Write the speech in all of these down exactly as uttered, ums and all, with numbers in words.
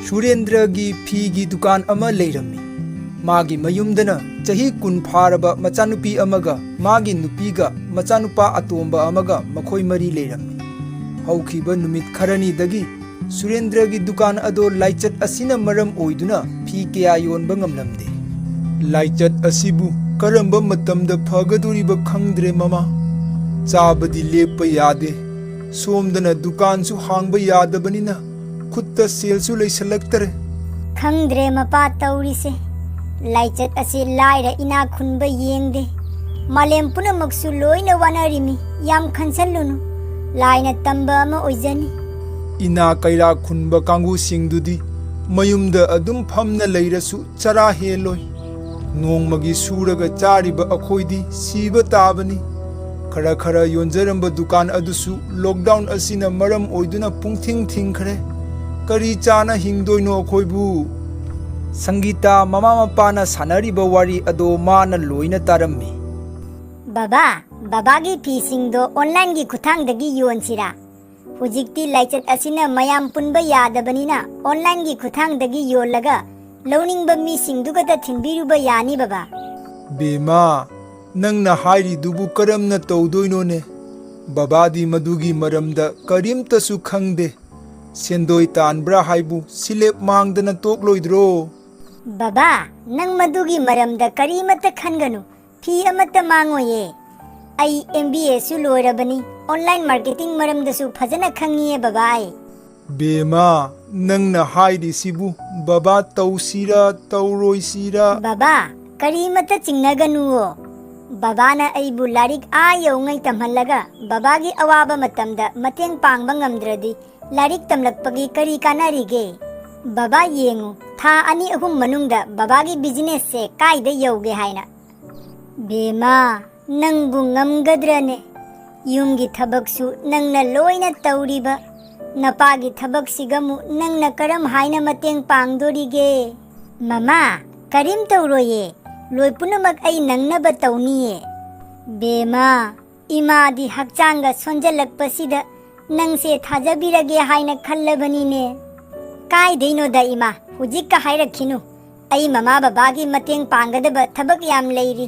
ꯁꯨꯔꯦꯟꯗ꯭ꯔꯒꯤ ꯐꯤꯒꯤ ꯗꯨꯀꯥꯟ ꯑꯃ ꯂꯩꯔꯝꯃꯤ꯫ ꯃꯥꯒꯤ ꯃꯌꯨꯝꯗꯅ ꯆꯍꯤ ꯀꯨꯟ ꯐꯥꯔꯕ ꯃꯆꯥꯅꯨꯄꯤ ꯑꯃꯒ ꯃꯥꯒꯤ ꯅꯨꯄꯤꯒ ꯃꯆꯥꯅꯨꯄꯥ ꯑꯇꯣꯝꯕ ꯑꯃꯒ ꯃꯈꯣꯏ ꯃꯔꯤ ꯂꯩꯔꯝꯃꯤ꯫ ꯍꯧꯈꯤꯕ ꯅꯨꯃꯤꯠ ꯈꯔꯅꯤꯗꯒꯤ ꯁꯨꯔꯦꯟꯗ꯭ꯔꯒꯤ ꯗꯨꯀꯥꯟ ꯑꯗꯣ ꯂꯥꯏꯆꯠ ꯑꯁꯤꯅ ꯃꯔꯝ ꯑꯣꯏꯗꯨꯅ ꯐꯤ ꯀꯌꯥ ꯌꯣꯟꯕ ꯉꯝꯂꯝꯗꯦ꯫ ꯂꯥꯏꯆꯠ ꯑꯁꯤꯕꯨ ꯀꯔꯝꯕ ꯃꯇꯝꯗ ꯐꯒꯗꯣꯔꯤꯕ ꯈꯪꯗ꯭ꯔꯦ ꯃꯃꯥ꯫ ꯆꯥꯕꯗꯤ ꯂꯦꯞꯄ ꯌꯥꯗꯦ꯫ ꯁꯣꯝꯗꯅ ꯗꯨꯀꯥꯟꯁꯨ ꯍꯥꯡꯕ ꯌꯥꯗꯕꯅꯤꯅ ꯈꯨꯠꯇ ꯁꯦꯜꯁꯨ ꯂꯩꯁꯜꯂꯛꯇꯔꯦ꯫ ꯈꯪꯗ꯭ꯔꯦ ꯃꯄꯥ ꯇꯧꯔꯤꯁꯦ꯫ ꯂꯥꯏꯆꯠ ꯑꯁꯤ ꯂꯥꯏꯔ ꯏꯅꯥꯛ ꯈꯨꯟꯕ ꯌꯦꯡꯗꯦ꯫ ꯃꯥꯂꯦꯝ ꯄꯨꯝꯅꯃꯛꯁꯨ ꯂꯣꯏꯅ ꯋꯥꯅꯔꯤꯃꯤ꯫ ꯌꯥꯝ ꯈꯟꯁꯜꯂꯨꯅꯨ꯫ ꯂꯥꯏꯅ ꯇꯝꯕ ꯑꯃ ꯑꯣꯏꯖꯅꯤ꯫ ꯏꯅꯥ ꯀꯩꯔꯥꯛ ꯈꯨꯟꯕ ꯀꯥꯡꯕꯨꯁꯤꯡꯗꯨꯗꯤ ꯃꯌꯨꯝꯗ ꯑꯗꯨꯝ ꯐꯝꯅ ꯂꯩꯔꯁꯨ ꯆꯔꯥ ꯍꯦꯜꯂꯣꯏ꯫ ꯅꯣꯡꯃꯒꯤ ꯁꯨꯔꯒ ꯆꯥꯔꯤꯕ ꯑꯩꯈꯣꯏꯗꯤ ꯁꯤꯕ ꯇꯥꯕꯅꯤ꯫ ꯈꯔ ꯈꯔ ꯌꯣꯟꯖꯔꯝꯕ ꯗꯨꯀꯥꯟ ꯑꯗꯨꯁꯨ ꯂꯣꯛꯗꯥꯎꯟ ꯑꯁꯤꯅ ꯃꯔꯝ ꯑꯣꯏꯗꯨꯅ ꯄꯨꯡꯊꯤꯡ ꯊꯤꯡꯈ꯭ꯔꯦ꯫ ꯀꯔꯤ ꯆꯥꯅ ꯍꯤꯡꯗꯣꯏꯅꯣ ꯑꯩꯈꯣꯏꯕꯨ? ꯁꯪꯒꯤꯇꯥ ꯃꯃꯥ ꯃꯄꯥꯅ ꯁꯥꯟꯅꯔꯤꯕ ꯋꯥꯔꯤ ꯑꯗꯣ ꯃꯥꯅ ꯂꯣꯏꯅ ꯇꯥꯔꯝꯃꯤ꯫ ꯕꯕꯥ, ꯕꯕꯥꯒꯤ ꯐꯤꯁꯤꯡꯗꯣ ꯑꯣꯟꯂꯥꯏꯟꯒꯤ ꯈꯨꯠꯊꯥꯡꯗꯒꯤ ꯌꯣꯟꯁꯤꯔꯥ? ꯍꯧꯖꯤꯛꯇꯤ ꯂꯥꯏꯆꯠ ꯑꯁꯤꯅ ꯃꯌꯥꯝ ꯄꯨꯟꯕ ꯌꯥꯗꯕꯅꯤꯅ ꯑꯣꯟꯂꯥꯏꯟꯒꯤ ꯈꯨꯠꯊꯥꯡꯗꯒꯤ ꯌꯣꯜꯂꯒ ꯂꯧꯅꯤꯡꯕ ꯃꯤꯁꯤꯡꯗꯨ ꯈꯛꯇ ꯊꯤꯟꯕꯤꯔꯨꯕ ꯌꯥꯅꯤ ꯕꯕꯥ꯫ ꯕꯦꯃꯥ, ꯅꯪꯅ ꯍꯥꯏꯔꯤꯗꯨꯕꯨ ꯀꯔꯝꯅ ꯇꯧꯗꯣꯏꯅꯣꯅꯦ? ꯕꯕꯥꯗꯤ ꯃꯗꯨꯒꯤ ꯃꯔꯝꯗ ꯀꯔꯤꯝꯇꯁꯨ ꯈꯪꯗꯦ꯫ ꯁꯦꯟꯗꯣꯏ ꯇꯥꯟꯕ꯭ꯔꯥ ꯍꯥꯏꯕꯨ ꯁꯤꯂꯦꯞ ꯃꯥꯡꯗꯅ ꯇꯣꯛꯂꯣꯏꯗ꯭ꯔꯣ? ꯕꯕꯥ, ꯅꯪ ꯃꯗꯨꯒꯤ ꯃꯔꯝꯗ ꯀꯔꯤꯃꯠꯇ ꯈꯟꯒꯅꯨ꯫ ꯐꯤ ꯑꯃꯠꯇ ꯃꯥꯡꯉꯣꯏꯌꯦ꯫ ꯑꯩ ꯑꯦꯝ ꯕꯤ ꯑꯦꯁꯨ ꯂꯣꯏꯔꯕꯅꯤ꯫ ꯑꯣꯟꯂꯥꯏꯟ ꯃꯥꯔꯀꯦꯇꯤꯡ ꯃꯔꯝꯗꯁꯨ ꯐꯖꯅ ꯈꯪꯉꯤꯌꯦ ꯕꯕꯥ ꯑꯩ꯫ ꯕꯦꯃꯥ, ꯅꯪꯅ ꯍꯥꯏꯔꯤꯁꯤꯕꯨ ꯕꯕꯥ ꯇꯧꯁꯤꯔꯥ ꯇꯧꯔꯣꯏꯁꯤꯔꯥ? ꯕꯕꯥ, ꯀꯔꯤꯃꯠꯇ ꯆꯤꯡꯅꯒꯅꯨꯋꯣ꯫ ꯕꯕꯥꯅ ꯑꯩꯕꯨ ꯂꯥꯏꯔꯤꯛ ꯑꯥ ꯌꯧꯉꯩ ꯇꯝꯍꯜꯂꯒ ꯕꯕꯥꯒꯤ ꯑꯋꯥꯕ ꯃꯇꯝꯗ ꯃꯇꯦꯡ ꯄꯥꯡꯕ ꯉꯝꯗ꯭ꯔꯗꯤ ꯂꯥꯏꯔꯤꯛ ꯇꯝꯂꯛꯄꯒꯤ ꯀꯔꯤ ꯀꯥꯟꯅꯔꯤꯒꯦ? ꯕꯕꯥ ꯌꯦꯡꯉꯨ, ꯊꯥ ꯑꯅꯤ ꯑꯍꯨꯝ ꯃꯅꯨꯡꯗ ꯕꯕꯥꯒꯤ ꯕꯤꯖꯤꯅꯦꯁꯁꯦ ꯀꯥꯏꯗ ꯌꯧꯒꯦ ꯍꯥꯏꯅ꯫ ꯕꯦꯃꯥ, ꯅꯪꯕꯨ ꯉꯝꯒꯗ꯭ꯔꯅꯦ? ꯌꯨꯝꯒꯤ ꯊꯕꯛꯁꯨ ꯅꯪꯅ ꯂꯣꯏꯅ ꯇꯧꯔꯤꯕ, ꯅꯄꯥꯒꯤ ꯊꯕꯛꯁꯤꯒꯃꯨ ꯅꯪꯅ ꯀꯔꯝ ꯍꯥꯏꯅ ꯃꯇꯦꯡ ꯄꯥꯡꯗꯣꯔꯤꯒꯦ? ꯃꯃꯥ, ꯀꯔꯤꯝ ꯇꯧꯔꯣꯏꯌꯦ, ꯂꯣꯏ ꯄꯨꯝꯅꯃꯛ ꯑꯩ ꯅꯪꯅꯕ ꯇꯧꯅꯤꯌꯦ꯫ ꯕꯦꯃꯥ, ꯏꯃꯥꯗꯤ ꯍꯛꯆꯥꯡꯒ ꯁꯣꯟꯖꯜꯂꯛꯄꯁꯤꯗ ꯅꯪꯁꯦ ꯊꯥꯖꯕꯤꯔꯒꯦ ꯍꯥꯏꯅ ꯈꯜꯂꯕꯅꯤꯅꯦ꯫ ꯀꯥꯏꯗꯩꯅꯣꯗ ꯏꯃꯥ, ꯍꯧꯖꯤꯛꯀ ꯍꯥꯏꯔꯛꯈꯤꯅꯨ꯫ ꯑꯩ ꯃꯃꯥ ꯕꯕꯥꯒꯤ ꯃꯇꯦꯡ ꯄꯥꯡꯒꯗꯕ ꯊꯕꯛ ꯌꯥꯝ ꯂꯩꯔꯤ꯫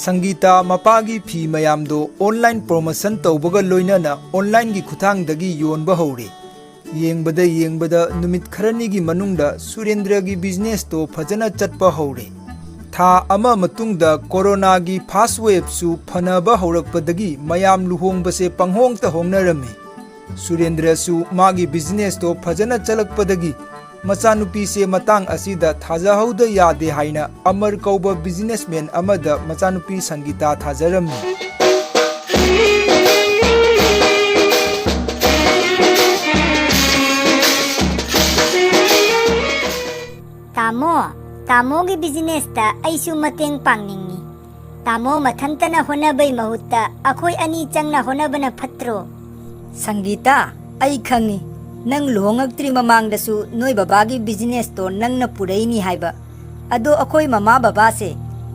ꯁꯪꯒꯤꯇꯥ ꯃꯄꯥꯒꯤ ꯐꯤ ꯃꯌꯥꯝꯗꯣ online promotion ꯇꯧꯕꯒ ꯂꯣꯏꯅꯅ onlineꯒꯤ ꯈꯨꯠꯊꯥꯡꯗꯒꯤ ꯌꯣꯟꯕ ꯍꯧꯔꯦ꯫ ꯌꯦꯡꯕꯗ ꯌꯦꯡꯕꯗ ꯅꯨꯃꯤꯠ ꯈꯔꯅꯤꯒꯤ ꯃꯅꯨꯡꯗ ꯁꯨꯔꯦꯟꯗ꯭ꯔꯒꯤ businessꯇꯣ ꯐꯖꯅ ꯆꯠꯄ ꯍꯧꯔꯦ꯫ ꯊꯥ ꯑꯃ ꯃꯇꯨꯡꯗ ꯀꯣꯔꯣꯅꯥꯒꯤ first waveꯁꯨ ꯐꯅꯕ ꯍꯧꯔꯛꯄꯗꯒꯤ ꯃꯌꯥꯝ ꯂꯨꯍꯣꯡꯕꯁꯦ ꯄꯪꯍꯣꯡꯇ ꯍꯣꯡꯅꯔꯝꯃꯤ꯫ ꯁꯨꯔꯦꯟꯗ꯭ꯔꯁꯨ ꯃꯥꯒꯤ businessꯇꯣ ꯐꯖꯅ ꯆꯠꯂꯛꯄꯗꯒꯤ ꯃꯆꯥꯅꯨꯄꯤꯁꯦ ꯃꯇꯥꯡ ꯑꯁꯤꯗ ꯊꯥꯖꯍꯧꯗ ꯌꯥꯗꯦ ꯍꯥꯏꯅ ꯑꯃꯔ ꯀꯧꯕ businessman ꯑꯃꯗ ꯃꯆꯥꯅꯨꯄꯤ ꯁꯪꯒꯤꯇꯥ ꯊꯥꯖꯔꯝꯃꯤ꯫ ꯇꯥꯃꯣ, ꯇꯥꯃꯣꯒꯤ businessꯇ ꯑꯩꯁꯨ ꯃꯇꯦꯡ ꯄꯥꯡꯅꯤꯡꯉꯤ꯫ ꯇꯥꯃꯣ ꯃꯊꯟꯇꯅ ꯍꯣꯠꯅꯕꯩ ꯃꯍꯨꯠꯇ ꯑꯩꯈꯣꯏ ꯑꯅꯤ ꯆꯪꯅ ꯍꯣꯠꯅꯕꯅ ꯐꯠꯇ꯭ꯔꯣ? ꯁꯪꯒꯤꯇꯥ, ꯑꯩ ꯈꯪꯉꯤ, ꯅꯪ ꯂꯨꯍꯣꯡꯉꯛꯇ꯭ꯔꯤ ꯃꯃꯥꯡꯗꯁꯨ ꯅꯣꯏ ꯕꯕꯥꯒꯤ businessꯇꯣ ꯅꯪꯅ ꯄꯨꯔꯛꯏꯅꯤ ꯍꯥꯏꯕ꯫ ꯑꯗꯣ ꯑꯩꯈꯣꯏ ꯃꯃꯥ ꯕꯕꯥꯁꯦ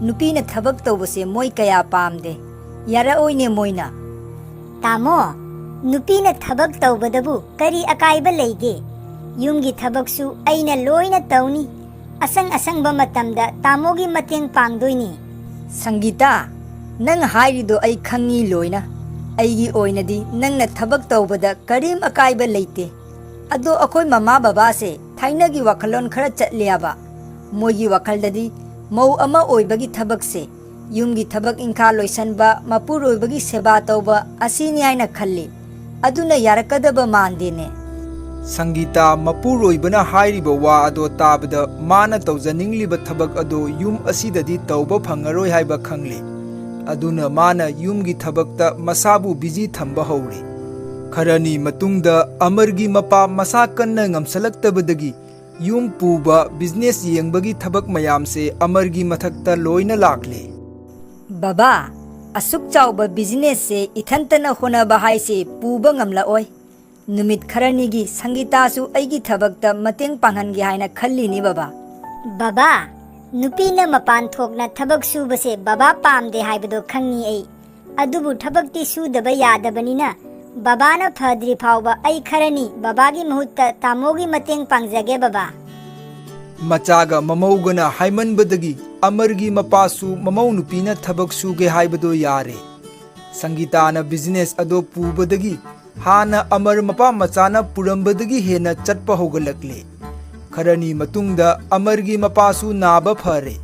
ꯅꯨꯄꯤꯅ ꯊꯕꯛ ꯇꯧꯕꯁꯦ ꯃꯣꯏ ꯀꯌꯥ ꯄꯥꯝꯗꯦ, ꯌꯥꯔꯛꯑꯣꯏꯅꯦ ꯃꯣꯏꯅ꯫ ꯇꯥꯃꯣ, ꯅꯨꯄꯤꯅ ꯊꯕꯛ ꯇꯧꯕꯗꯕꯨ ꯀꯔꯤ ꯑꯀꯥꯏꯕ ꯂꯩꯒꯦ? ꯌꯨꯝꯒꯤ ꯊꯕꯛꯁꯨ ꯑꯩꯅ ꯂꯣꯏꯅ ꯇꯧꯅꯤ꯫ ꯑꯁꯪ ꯑꯁꯪꯕ ꯃꯇꯝꯗ ꯇꯥꯃꯣꯒꯤ ꯃꯇꯦꯡ ꯄꯥꯡꯗꯣꯏꯅꯤ꯫ ꯁꯪꯒꯤꯇꯥ, ꯅꯪ ꯍꯥꯏꯔꯤꯗꯣ ꯑꯩ ꯈꯪꯉꯤ ꯂꯣꯏꯅ꯫ ꯑꯩꯒꯤ ꯑꯣꯏꯅꯗꯤ ꯅꯪꯅ ꯊꯕꯛ ꯇꯧꯕꯗ ꯀꯔꯤꯝ ꯑꯀꯥꯏꯕ ꯂꯩꯇꯦ꯫ ꯑꯗꯣ ꯑꯩꯈꯣꯏ ꯃꯃꯥ ꯕꯕꯥꯁꯦ ꯊꯥꯏꯅꯒꯤ ꯋꯥꯈꯜꯂꯣꯟ ꯈꯔ ꯆꯠꯂꯦꯕ꯫ ꯃꯣꯏꯒꯤ ꯋꯥꯈꯜꯗꯗꯤ ꯃꯧ ꯑꯃ ꯑꯣꯏꯕꯒꯤ ꯊꯕꯛꯁꯦ, ꯌꯨꯝꯒꯤ ꯊꯕꯛ ꯏꯪꯈꯥ ꯂꯣꯏꯁꯟꯕ, ꯃꯄꯨꯔꯣꯏꯕꯒꯤ ꯁꯦꯕꯥ ꯇꯧꯕ ꯑꯁꯤꯅꯤ ꯍꯥꯏꯅ ꯈꯜꯂꯤ꯫ ꯑꯗꯨꯅ ꯌꯥꯔꯛꯀꯗꯕ ꯃꯥꯟꯗꯦꯅꯦ꯫ ꯁꯪꯒꯤꯇꯥ ꯃꯄꯨꯔꯣꯏꯕꯅ ꯍꯥꯏꯔꯤꯕ ꯋꯥ ꯑꯗꯣ ꯇꯥꯕꯗ ꯃꯥꯅ ꯇꯧꯖꯅꯤꯡꯂꯤꯕ ꯊꯕꯛ ꯑꯗꯣ ꯌꯨꯝ ꯑꯁꯤꯗꯗꯤ ꯇꯧꯕ ꯐꯪꯉꯔꯣꯏ ꯍꯥꯏꯕ ꯈꯪꯂꯦ꯫ ꯑꯗꯨꯅ ꯃꯥꯅ ꯌꯨꯝꯒꯤ ꯊꯕꯛꯇ ꯃꯁꯥꯕꯨ busy ꯊꯝꯕ ꯍꯧꯔꯦ꯫ ꯈꯔꯅꯤ ꯃꯇꯨꯡꯗ ꯑꯃꯔꯒꯤ ꯃꯄꯥ ꯃꯁꯥ ꯀꯟꯅ ꯉꯝꯁꯜꯂꯛꯇꯕꯗꯒꯤ ꯌꯨꯝ ꯄꯨꯕ, business ꯌꯦꯡꯕꯒꯤ ꯊꯕꯛ ꯃꯌꯥꯝꯁꯦ ꯑꯃꯔꯒꯤ ꯃꯊꯛꯇ ꯂꯣꯏꯅ ꯂꯥꯛꯂꯦ꯫ ꯕꯕꯥ, ꯑꯁꯨꯛ ꯆꯥꯎꯕ businessꯁꯦ ꯏꯊꯟꯇꯅ ꯍꯣꯠꯅꯕ ꯍꯥꯏꯁꯦ ꯄꯨꯕ ꯉꯝꯂꯛꯑꯣꯏ꯫ ꯅꯨꯃꯤꯠ ꯈꯔꯅꯤꯒꯤ ꯁꯪꯒꯤꯇꯥꯁꯨ ꯑꯩꯒꯤ ꯊꯕꯛꯇ ꯃꯇꯦꯡ ꯄꯥꯡꯍꯟꯒꯦ ꯍꯥꯏꯅ ꯈꯜꯂꯤꯅꯤ ꯕꯕꯥ꯫ ꯕꯕꯥ, ꯅꯨꯄꯤꯅ ꯃꯄꯥꯟ ꯊꯣꯛꯅ ꯊꯕꯛ ꯁꯨꯕꯁꯦ ꯕꯕꯥ ꯄꯥꯝꯗꯦ ꯍꯥꯏꯕꯗꯣ ꯈꯪꯉꯤ ꯑꯩ꯫ ꯑꯗꯨꯕꯨ ꯊꯕꯛꯇꯤ ꯁꯨꯗꯕ ꯌꯥꯗꯕꯅꯤꯅ ꯕꯕꯥꯅ ꯐꯗ꯭ꯔꯤ ꯐꯥꯎꯕ ꯑꯩ ꯈꯔꯅꯤ ꯕꯕꯥꯒꯤ ꯃꯍꯨꯠꯇ ꯇꯥꯃꯣꯒꯤ ꯃꯇꯦꯡ ꯄꯥꯡꯖꯒꯦ ꯕꯕꯥ꯫ ꯃꯆꯥꯒ ꯃꯃꯧꯒꯅ ꯍꯥꯏꯃꯟꯕꯗꯒꯤ ꯑꯃꯔꯒꯤ ꯃꯄꯥꯁꯨ ꯃꯃꯧ ꯅꯨꯄꯤꯅ ꯊꯕꯛ ꯁꯨꯒꯦ ꯍꯥꯏꯕꯗꯣ ꯌꯥꯔꯦ꯫ ꯁꯪꯒꯤꯇꯥꯅ ꯕꯤꯖꯤꯅꯦꯁ ꯑꯗꯣ ꯄꯨꯕꯗꯒꯤ ꯍꯥꯟꯅ ꯑꯃꯔ ꯃꯄꯥ ꯃꯆꯥꯅ ꯄꯨꯔꯝꯕꯗꯒꯤ ꯍꯦꯟꯅ ꯆꯠꯄ ꯍꯧꯒꯠꯂꯛꯂꯦ꯫ ꯈꯔꯅꯤ ꯃꯇꯨꯡꯗ ꯑꯃꯔꯒꯤ ꯃꯄꯥꯁꯨ ꯅꯥꯕ ꯐꯔꯦ,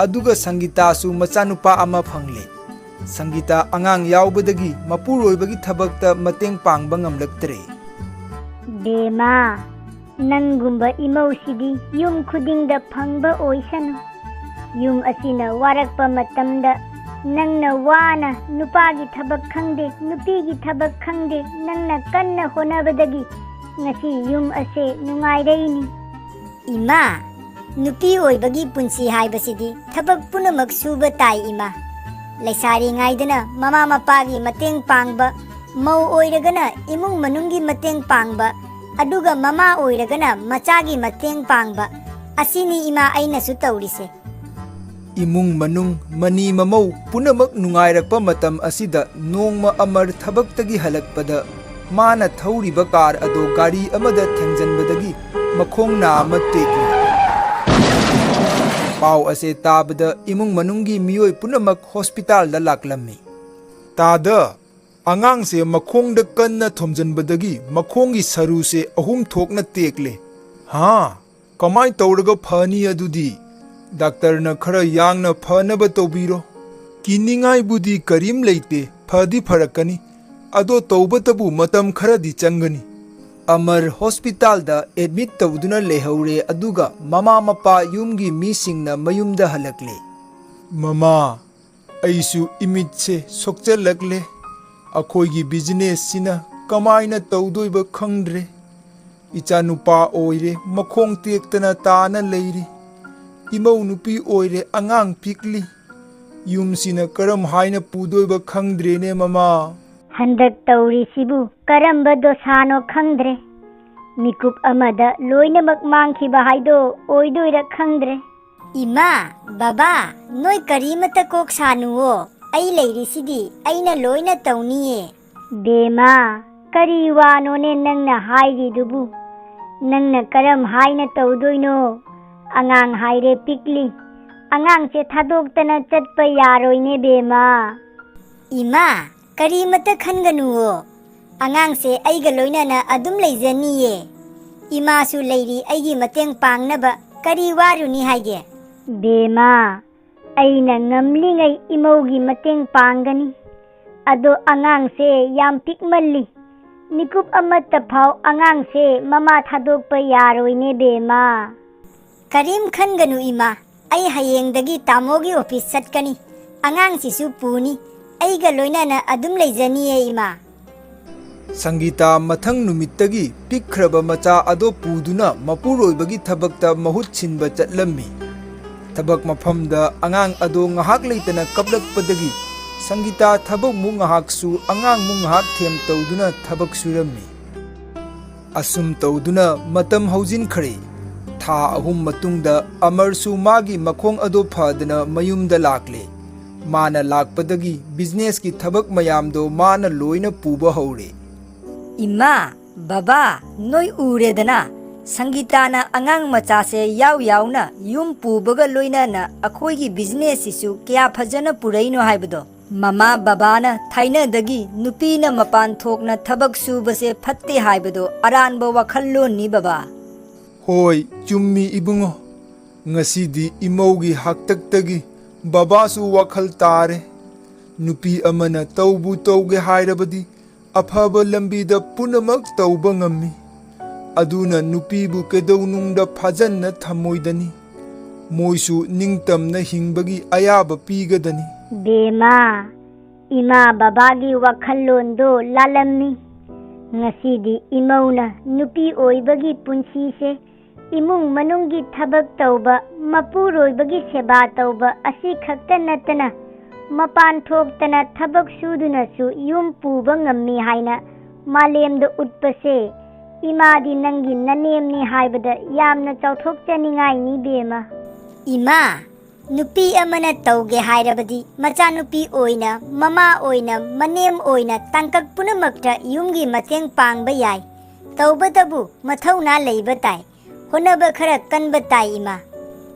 ꯑꯗꯨꯒ ꯁꯪꯒꯤꯇꯥꯁꯨ ꯃꯆꯥꯅꯨꯄꯥ ꯑꯃ ꯐꯪꯂꯦ꯫ ꯁꯪꯒꯤꯇꯥ ꯑꯉꯥꯡ ꯌꯥꯎꯕꯗꯒꯤ ꯃꯄꯨꯔꯣꯏꯕꯒꯤ ꯊꯕꯛꯇ ꯃꯇꯦꯡ ꯄꯥꯡꯕ ꯉꯝꯂꯛꯇ꯭ꯔꯦ꯫ ꯕꯦꯃꯥ, ꯅꯪꯒꯨꯝꯕ ꯏꯃꯧꯁꯤꯗꯤ ꯌꯨꯝ ꯈꯨꯗꯤꯡꯗ ꯐꯪꯕ ꯑꯣꯏꯁꯅꯨ꯫ ꯌꯨꯝ ꯑꯁꯤꯅ ꯋꯥꯔꯛꯄ ꯃꯇꯝꯗ ꯅꯪꯅ ꯋꯥꯅ ꯅꯨꯄꯥꯒꯤ ꯊꯕꯛ ꯈꯪꯗꯦ, ꯅꯨꯄꯤꯒꯤ ꯊꯕꯛ ꯈꯪꯗꯦ, ꯅꯪꯅ ꯀꯟꯅ ꯍꯣꯠꯅꯕꯗꯒꯤ ꯉꯁꯤ ꯌꯨꯝ ꯑꯁꯦ ꯅꯨꯡꯉꯥꯏꯔꯛꯏꯅꯤ꯫ ꯏꯃꯥ, ꯅꯨꯄꯤ ꯑꯣꯏꯕꯒꯤ ꯄꯨꯟꯁꯤ ꯍꯥꯏꯕꯁꯤꯗꯤ ꯊꯕꯛ ꯄꯨꯝꯅꯃꯛ ꯁꯨꯕ ꯇꯥꯏ ꯏꯃꯥ꯫ ꯂꯩꯁꯥꯔꯤꯉꯩꯗꯅ ꯃꯃꯥ ꯃꯄꯥꯒꯤ ꯃꯇꯦꯡ ꯄꯥꯡꯕ, ꯃꯧ ꯑꯣꯏꯔꯒꯅ ꯏꯃꯨꯡ ꯃꯅꯨꯡꯒꯤ ꯃꯇꯦꯡ ꯄꯥꯡꯕ, ꯑꯗꯨꯒ ꯃꯃꯥ ꯑꯣꯏꯔꯒꯅ ꯃꯆꯥꯒꯤ ꯃꯇꯦꯡ ꯄꯥꯡꯕ, ꯑꯁꯤꯅꯤ ꯏꯃꯥ ꯑꯩꯅꯁꯨ ꯇꯧꯔꯤꯁꯦ꯫ ꯏꯃꯨꯡ ꯃꯅꯨꯡ, ꯃꯅꯤ ꯃꯃꯧ ꯄꯨꯝꯅꯃꯛ ꯅꯨꯡꯉꯥꯏꯔꯛꯄ ꯃꯇꯝ ꯑꯁꯤꯗ ꯅꯣꯡꯃ ꯑꯃꯔ ꯊꯕꯛꯇꯒꯤ ꯍꯜꯂꯛꯄꯗ ꯃꯥꯅ ꯊꯧꯔꯤꯕ ꯀꯥꯔ ꯑꯗꯣ ꯒꯥꯔꯤ ꯑꯃꯗ ꯊꯦꯡꯖꯟꯕꯗꯒꯤ ꯃꯈꯣꯡ ꯅꯥ ꯑꯃ ꯇꯦꯛꯂꯤ꯫ ꯄꯥꯎ ꯑꯁꯦ ꯇꯥꯕꯗ ꯏꯃꯨꯡ ꯃꯅꯨꯡꯒꯤ ꯃꯤꯑꯣꯏ ꯄꯨꯝꯅꯃꯛ ꯍꯣꯁꯄꯤꯇꯥꯜꯗ ꯂꯥꯛꯂꯝꯃꯤ꯫ ꯇꯥꯗ, ꯑꯉꯥꯡꯁꯦ ꯃꯈꯣꯡꯗ ꯀꯟꯅ ꯊꯣꯝꯖꯤꯟꯕꯗꯒꯤ ꯃꯈꯣꯡꯒꯤ ꯁꯔꯨꯁꯦ ꯑꯍꯨꯝ ꯊꯣꯛꯅ ꯇꯦꯛꯂꯦ꯫ ꯍꯥ? ꯀꯃꯥꯏ ꯇꯧꯔꯒ ꯐꯅꯤ ꯑꯗꯨꯗꯤ? ꯗꯥꯛꯇꯔꯅ ꯈꯔ ꯌꯥꯡꯅ ꯐꯅꯕ ꯇꯧꯕꯤꯔꯣ꯫ ꯀꯤꯅꯤꯡꯉꯥꯏꯕꯨꯗꯤ ꯀꯔꯤꯝ ꯂꯩꯇꯦ, ꯐꯗꯤ ꯐꯔꯛꯀꯅꯤ꯫ ꯑꯗꯣ ꯇꯧꯕꯇꯕꯨ ꯃꯇꯝ ꯈꯔꯗꯤ ꯆꯪꯒꯅꯤ꯫ ꯑꯃꯔ ꯍꯣꯁꯄꯤꯇꯥꯜꯗ ꯑꯦꯗꯃꯤꯠ ꯇꯧꯗꯨꯅ ꯂꯩꯍꯧꯔꯦ, ꯑꯗꯨꯒ ꯃꯃꯥ ꯃꯄꯥ ꯌꯨꯝꯒꯤ ꯃꯤꯁꯤꯡꯅ ꯃꯌꯨꯝꯗ ꯍꯜꯂꯛꯂꯦ꯫ ꯃꯃꯥ, ꯑꯩꯁꯨ ꯏꯃꯤꯠꯁꯦ ꯁꯣꯛꯆꯜꯂꯛꯂꯦ꯫ ꯑꯩꯈꯣꯏꯒꯤ ꯕꯤꯖꯤꯅꯦꯁꯁꯤꯅ ꯀꯃꯥꯏꯅ ꯇꯧꯗꯣꯏꯕ ꯈꯪꯗ꯭ꯔꯦ꯫ ꯏꯆꯥꯅꯨꯄꯥ ꯑꯣꯏꯔꯦ, ꯃꯈꯣꯡ ꯇꯦꯛꯇꯅ ꯇꯥꯅ ꯂꯩꯔꯤ꯫ ꯏꯃꯧ ꯅꯨꯄꯤ ꯑꯣꯏꯔꯦ, ꯑꯉꯥꯡ ꯄꯤꯛꯂꯤ꯫ ꯌꯨꯝꯁꯤꯅ ꯀꯔꯝ ꯍꯥꯏꯅ ꯄꯨꯗꯣꯏꯕ ꯈꯪꯗ꯭ꯔꯦꯅꯦ ꯃꯃꯥ꯫ ꯍꯟꯗꯛ ꯇꯧꯔꯤꯁꯤꯕꯨ ꯀꯔꯝꯕ ꯗꯣꯁꯥꯅꯣ ꯈꯪꯗ꯭ꯔꯦ꯫ ꯃꯤꯀꯨꯞ ꯑꯃꯗ ꯂꯣꯏꯅꯃꯛ ꯃꯥꯡꯈꯤꯕ ꯍꯥꯏꯗꯣ ꯑꯣꯏꯗꯣꯏꯔ ꯈꯪꯗ꯭ꯔꯦ꯫ ꯏꯃꯥ, ꯕꯕꯥ, ꯅꯣꯏ ꯀꯔꯤꯃꯇ ꯀꯣꯛ ꯁꯥꯅꯨꯋꯣ꯫ ꯑꯩ ꯂꯩꯔꯤꯁꯤꯗꯤ, ꯑꯩꯅ ꯂꯣꯏꯅ ꯇꯧꯅꯤꯌꯦ꯫ ꯕꯦꯃꯥ, ꯀꯔꯤ ꯋꯥꯅꯣꯅꯦ ꯅꯪꯅ ꯍꯥꯏꯔꯤꯗꯨꯕꯨ? ꯅꯪꯅ ꯀꯔꯝ ꯍꯥꯏꯅ ꯇꯧꯗꯣꯏꯅꯣ? ꯑꯉꯥꯡ ꯍꯥꯏꯔꯦ ꯄꯤꯛꯂꯤ꯫ ꯑꯉꯥꯡꯁꯦ ꯊꯥꯗꯣꯛꯇꯅ ꯆꯠꯄ ꯌꯥꯔꯣꯏꯅꯦ ꯕꯦꯃꯥ꯫ ꯏꯃꯥ, ꯀꯔꯤꯃꯇ ꯈꯟꯒꯅꯨꯋꯣ꯫ ꯑꯉꯥꯡꯁꯦ ꯑꯩꯒ ꯂꯣꯏꯅꯅ ꯑꯗꯨꯝ ꯂꯩꯖꯅꯤꯌꯦ꯫ ꯏꯃꯥꯁꯨ ꯂꯩꯔꯤ ꯑꯩꯒꯤ ꯃꯇꯦꯡ ꯄꯥꯡꯅꯕ꯫ ꯀꯔꯤ ꯋꯥꯔꯨꯅꯤ ꯍꯥꯏꯒꯦ? ꯕꯦꯃꯥ, ꯑꯩꯅ ꯉꯝꯂꯤꯉꯩ ꯏꯃꯧꯒꯤ ꯃꯇꯦꯡ ꯄꯥꯡꯒꯅꯤ꯫ ꯑꯗꯣ ꯑꯉꯥꯡꯁꯦ ꯌꯥꯝ ꯄꯤꯛꯃꯜꯂꯤ꯫ ꯃꯤꯀꯨꯞ ꯑꯃꯠꯇ ꯐꯥꯎ ꯑꯉꯥꯡꯁꯦ ꯃꯃꯥ ꯊꯥꯗꯣꯛꯄ ꯌꯥꯔꯣꯏꯅꯦ ꯕꯦꯃꯥ꯫ ꯀꯔꯤꯝ ꯈꯟꯒꯅꯨ ꯏꯃꯥ, ꯑꯩ ꯍꯌꯦꯡꯗꯒꯤ ꯇꯥꯃꯣꯒꯤ ꯑꯣꯐꯤꯁ ꯆꯠꯀꯅꯤ꯫ ꯑꯉꯥꯡꯁꯤꯁꯨ ꯄꯨꯅꯤ꯫ ꯑꯩꯒ ꯂꯣꯏꯅꯅ ꯑꯗꯨꯝ ꯂꯩꯖꯅꯤꯌꯦ ꯏꯃꯥ꯫ ꯁꯪꯒꯤꯇꯥ ꯃꯊꯪ ꯅꯨꯃꯤꯠꯇꯒꯤ ꯄꯤꯛꯈ꯭ꯔꯕ ꯃꯆꯥ ꯑꯗꯣ ꯄꯨꯗꯨꯅ ꯃꯄꯨꯔꯣꯏꯕꯒꯤ ꯊꯕꯛꯇ ꯃꯍꯨꯠ ꯁꯤꯟꯕ ꯆꯠꯂꯝꯃꯤ꯫ ꯊꯕꯛ ꯃꯐꯝꯗ ꯑꯉꯥꯡ ꯑꯗꯣ ꯉꯥꯏꯍꯥꯛ ꯂꯩꯇꯅ ꯀꯞꯂꯛꯄꯗꯒꯤ ꯁꯪꯒꯤꯇꯥ ꯊꯕꯛꯃꯨꯛ ꯉꯥꯏꯍꯥꯛꯁꯨ ꯑꯉꯥꯡꯃꯨꯛ ꯉꯥꯏꯍꯥꯛ ꯊꯦꯝ ꯇꯧꯗꯨꯅ ꯊꯕꯛ ꯁꯨꯔꯝꯃꯤ꯫ ꯑꯁꯨꯝ ꯇꯧꯗꯨꯅ ꯃꯇꯝ ꯍꯧꯖꯤꯟꯈ꯭ꯔꯦ꯫ ꯊꯥ ꯑꯍꯨꯝ ꯃꯇꯨꯡꯗ ꯑꯃꯔꯁꯨ ꯃꯥꯒꯤ ꯃꯈꯣꯡ ꯑꯗꯣ ꯐꯗꯅ ꯃꯌꯨꯝꯗ ꯂꯥꯛꯂꯦ꯫ ꯃꯥꯅ ꯂꯥꯛꯄꯗꯒꯤ ꯕꯤꯖꯤꯅꯦꯁꯀꯤ ꯊꯕꯛ ꯃꯌꯥꯝꯗꯣ ꯃꯥꯅ ꯂꯣꯏꯅ ꯄꯨꯕ ꯍꯧꯔꯦ꯫ ꯏꯃꯥ, ꯕꯕꯥ, ꯅꯣꯏ ꯎꯔꯦꯗꯅ, ꯁꯪꯒꯤꯇꯥꯅ ꯑꯉꯥꯡ ꯃꯆꯥꯁꯦ ꯌꯥꯎ ꯌꯥꯎꯅ ꯌꯨꯝ ꯄꯨꯕꯒ ꯂꯣꯏꯅꯅ ꯑꯩꯈꯣꯏꯒꯤ ꯕꯤꯖꯤꯅꯦꯁꯁꯤꯁꯨ ꯀꯌꯥ ꯐꯖꯅ ꯄꯨꯔꯛꯏꯅꯣ ꯍꯥꯏꯕꯗꯣ꯫ ꯃꯃꯥ ꯕꯕꯥꯅ ꯊꯥꯏꯅꯗꯒꯤ ꯅꯨꯄꯤꯅ ꯃꯄꯥꯟ ꯊꯣꯛꯅ ꯊꯕꯛ ꯁꯨꯕꯁꯦ ꯐꯠꯇꯦ ꯍꯥꯏꯕꯗꯣ ꯑꯔꯥꯟꯕ ꯋꯥꯈꯜꯂꯣꯟꯅꯤ ꯕꯕꯥ꯫ ꯍꯣꯏ, ꯆꯨꯝꯃꯤ ꯏꯕꯨꯡꯉꯣ꯫ ꯉꯁꯤꯗꯤ ꯏꯃꯧꯒꯤ ꯍꯥꯛꯇꯛꯇꯒꯤ ꯕꯕꯥꯁꯨ ꯋꯥꯈꯜ ꯇꯥꯔꯦ꯫ ꯅꯨꯄꯤ ꯑꯃꯅ ꯇꯧꯕꯨ ꯇꯧꯒꯦ ꯍꯥꯏꯔꯕꯗꯤ ꯑꯐꯕ ꯂꯝꯕꯤꯗ ꯄꯨꯝꯅꯃꯛ ꯇꯧꯕ ꯉꯝꯃꯤ꯫ ꯑꯗꯨꯅ ꯅꯨꯄꯤꯕꯨ ꯀꯩꯗꯧꯅꯨꯡꯗ ꯐꯥꯖꯟꯅ ꯊꯝꯃꯣꯏꯗꯅꯤ꯫ ꯃꯣꯏꯁꯨ ꯅꯤꯡꯇꯝꯅ ꯍꯤꯡꯕꯒꯤ ꯑꯌꯥꯕ ꯄꯤꯒꯗꯅꯤ꯫ ꯕꯦꯃꯥ, ꯏꯃꯥ ꯕꯕꯥꯒꯤ ꯋꯥꯈꯜꯂꯣꯟꯗꯣ ꯂꯥꯜꯂꯝꯃꯤ꯫ ꯉꯁꯤꯗꯤ ꯏꯃꯧꯅ ꯅꯨꯄꯤ ꯑꯣꯏꯕꯒꯤ ꯄꯨꯟꯁꯤꯁꯦ ꯏꯃꯨꯡ ꯃꯅꯨꯡꯒꯤ ꯊꯕꯛ ꯇꯧꯕ, ꯃꯄꯨꯔꯣꯏꯕꯒꯤ ꯁꯦꯕꯥ ꯇꯧꯕ ꯑꯁꯤ ꯈꯛꯇ ꯅꯠꯇꯅ ꯃꯄꯥꯟ ꯊꯣꯛꯇꯅ ꯊꯕꯛ ꯁꯨꯗꯨꯅꯁꯨ ꯌꯨꯝ ꯄꯨꯕ ꯉꯝꯃꯤ ꯍꯥꯏꯅ ꯃꯥꯂꯦꯝꯗ ꯎꯠꯄꯁꯦ ꯏꯃꯥꯗꯤ ꯅꯪꯒꯤ ꯅꯅꯦꯝꯅꯤ ꯍꯥꯏꯕꯗ ꯌꯥꯝꯅ ꯆꯥꯎꯊꯣꯛꯆꯅꯤꯡꯉꯥꯏꯅꯤ ꯕꯦꯃꯥ꯫ ꯏꯃꯥ, ꯅꯨꯄꯤ ꯑꯃꯅ ꯇꯧꯒꯦ ꯍꯥꯏꯔꯕꯗꯤ ꯃꯆꯥꯅꯨꯄꯤ ꯑꯣꯏꯅ, ꯃꯃꯥ ꯑꯣꯏꯅ, ꯃꯅꯦꯝ ꯑꯣꯏꯅ ꯇꯥꯡꯀꯛ ꯄꯨꯝꯅꯃꯛꯇ ꯌꯨꯝꯒꯤ ꯃꯇꯦꯡ ꯄꯥꯡꯕ ꯌꯥꯏ꯫ ꯇꯧꯕꯇꯕꯨ ꯃꯊꯧꯅꯥ ꯂꯩꯕ ꯇꯥꯏ꯫ ꯍꯣꯠꯅꯕ ꯈꯔ ꯀꯟꯕ ꯇꯥꯏ ꯏꯃꯥ꯫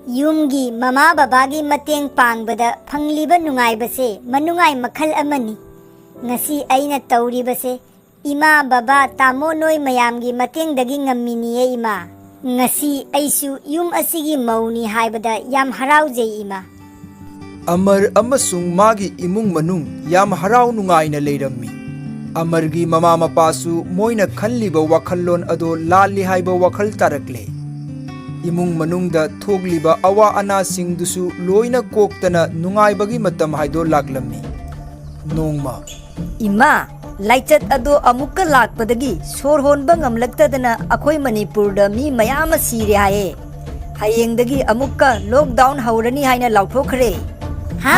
ꯌꯨꯝꯒꯤ ꯃꯃꯥ ꯕꯕꯥꯒꯤ ꯃꯇꯦꯡ ꯄꯥꯡꯕꯗ ꯐꯪꯂꯤꯕ ꯅꯨꯡꯉꯥꯏꯕꯁꯦ ꯃꯅꯨꯡꯉꯥꯏ ꯃꯈꯜ ꯑꯃꯅꯤ꯫ ꯉꯁꯤ ꯑꯩꯅ ꯇꯧꯔꯤꯕꯁꯦ ꯏꯃꯥ, ꯕꯕꯥ, ꯇꯥꯃꯣ ꯅꯣꯏ ꯃꯌꯥꯝꯒꯤ ꯃꯇꯦꯡꯗꯒꯤ ꯉꯝꯃꯤꯅꯤꯌꯦ ꯏꯃꯥ꯫ ꯉꯁꯤ ꯑꯩꯁꯨ ꯌꯨꯝ ꯑꯁꯤꯒꯤ ꯃꯧꯅꯤ ꯍꯥꯏꯕꯗ ꯌꯥꯝ ꯍꯔꯥꯎꯖꯩ ꯏꯃꯥ꯫ ꯑꯃꯔ ꯑꯃꯁꯨꯡ ꯃꯥꯒꯤ ꯏꯃꯨꯡ ꯃꯅꯨꯡ ꯌꯥꯝ ꯍꯔꯥꯎ ꯅꯨꯡꯉꯥꯏꯅ ꯂꯩꯔꯝꯃꯤ꯫ ꯑꯃꯔꯒꯤ ꯃꯃꯥ ꯃꯄꯥꯁꯨ ꯃꯣꯏꯅ ꯈꯜꯂꯤꯕ ꯋꯥꯈꯜꯂꯣꯟ ꯑꯗꯣ ꯂꯥꯜꯂꯤ ꯍꯥꯏꯕ ꯋꯥꯈꯜ ꯇꯥꯔꯛꯂꯦ꯫ ꯏꯃꯨꯡ ꯃꯅꯨꯡꯗ ꯊꯣꯛꯂꯤꯕ ꯑꯋꯥ ꯑꯅꯥꯁꯤꯡꯗꯨꯁꯨ ꯂꯣꯏꯅ ꯀꯣꯛꯇꯅ ꯅꯨꯡꯉꯥꯏꯕꯒꯤ ꯃꯇꯝ ꯍꯥꯏꯗꯣ ꯂꯥꯛꯂꯝꯃꯤ꯫ ꯅꯣꯡꯃ ꯏꯃꯥ, ꯂꯥꯏꯆꯠ ꯑꯗꯣ ꯑꯃꯨꯛꯀ ꯂꯥꯛꯄꯗꯒꯤ ꯁꯣꯔ ꯍꯣꯟꯕ ꯉꯝꯂꯛꯇꯗꯅ ꯑꯩꯈꯣꯏ ꯃꯅꯤꯄꯨꯔꯗ ꯃꯤ ꯃꯌꯥꯝ ꯑꯃ ꯁꯤꯔꯦ ꯍꯥꯏꯌꯦ꯫ ꯍꯌꯦꯡꯗꯒꯤ ꯑꯃꯨꯛꯀ ꯂꯣꯛꯗꯥꯎꯟ ꯍꯧꯔꯅꯤ ꯍꯥꯏꯅ ꯂꯥꯎꯊꯣꯛꯈ꯭ꯔꯦ꯫ ꯍꯥ?